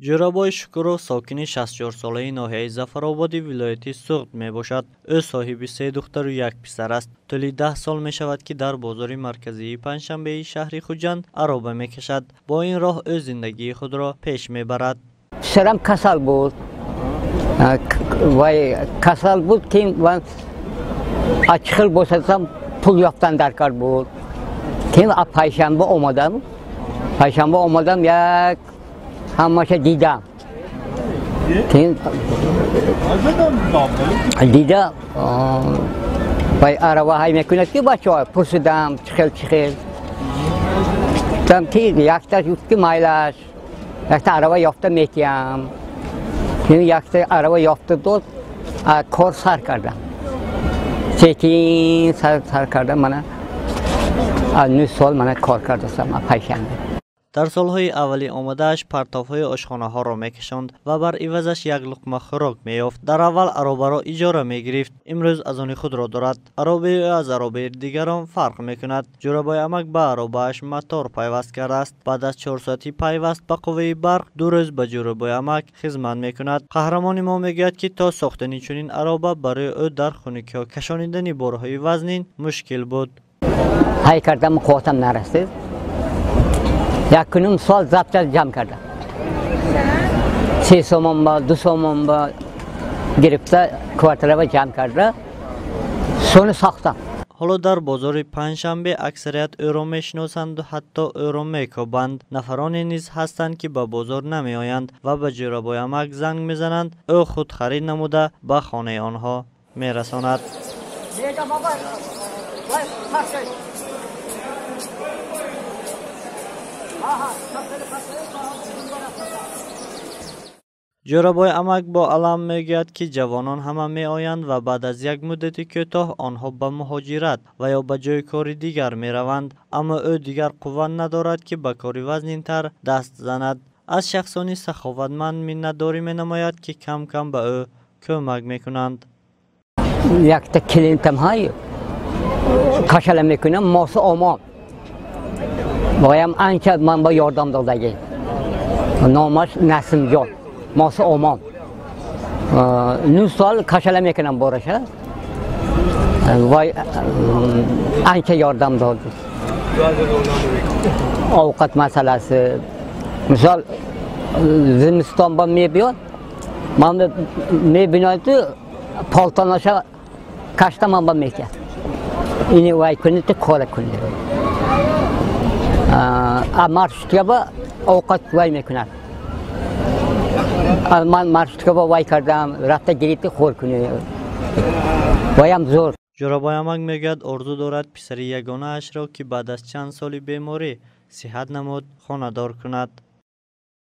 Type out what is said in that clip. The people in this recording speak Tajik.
Ҷӯрабой Шукуров сокини 64-солаи ноҳияи Зафарободи вилояти Суғд мебошад. Ӯ соҳиби 3 духтару 1 писар аст. Тӯли 10 сол мешавад, ки дар бозори марказии Панҷшанбеи шаҳри Хуҷанд ароба мекашад. Бо ин роҳ ӯ зиндагии худро пеш мебарад. Писарам касал буд. Вай касал буд, ки чихел бошадам пул ёфтан даркор буд. Ки пайшанба омадам. Пайшанба омадам, як ҳамаша дидам. Дида вай арава ҳай мекунад, ки бачаҳо пурсидам, чихел чихел. Гуфтам, ки якта гуфт, ки майлаш, якта арава ёфта метиҳам. Якта арава ёфта дод, кор сар кардам. Секин сар кардам, мана 9 сол мана кор кардастам пайшанбе. Дар солҳои аввали омадааш партовҳои ошхонаҳоро мекашонд ва бар ивазаш як луқма хӯрок меёфт. Дар аввал аробаро иҷора мегирифт, имрӯз аз они худро дорад. Аробаи ӯ аз аробаи дигарон фарқ мекунад. Ҷӯрабой амак ба аробааш мотор пайваст кардааст. Баъд аз 4 соати пайваст ба қувваи барқ 2 рӯз ба Ҷӯрабой амак хизмат мекунад. Қаҳрамони мо мегӯяд, ки то сохтани чунин ароба барои ӯ дар хунукиҳо кашонидани борҳои вазнин мушкил буд. Ҳай кардам, қувватам нарасид. 1,5 сол запчасть ҷамъ кардам. 3 сомон ба 2 сомон ба гирифта квартираро ҷамъ карда, сони сохтам. Ҳоло дар бозори Панҷшанбе аксарият ӯро мешиносанду ҳатто ӯро мекобанд. Нафароне низ ҳастанд, ки ба бозор намеоянд ва ба Ҷӯрабой амак занг мезананд. Ӯ худ харид намуда ба хонаи онҳо мерасонад. Ҷӯрабой амак бо алам мегӯяд, ки ҷавонон ҳама меоянд ва баъд аз як муддати кӯтоҳ онҳо ба муҳоҷират ва ё ба ҷойи кори дигар мераванд. Аммо ӯ дигар қувва надорад, ки ба кори вазнинтар даст занад. Аз шахсони саховатманд миннатдорӣ менамояд, ки кам-кам ба ӯ кӯмак мекунанд. Якта клиентам ҳай кашала мекунам, мосу омон. Боям анча ман ба ёрдам додагӣ. Номаш Насимҷон, мосу омон. 9 сол кашала мекунам бораша. Вай анча ёрдам дод. Овқат масъаласи. Мисол зимистон ба мебиёд, ман мебиноду полтонаша кашта ман ба мекард. Ини вай кунед, кора кунед. Маршрутка ба овқат вай мекунад. Ман маршрутка ба вай кардам, рафта гирифти хӯр кунед. Ваям зӯр. Ҷӯрабой амак мегӯяд, орзу дорад писари ягонаашро, ки баъд аз чанд соли беморӣ сиҳат намуд, хонадор кунад.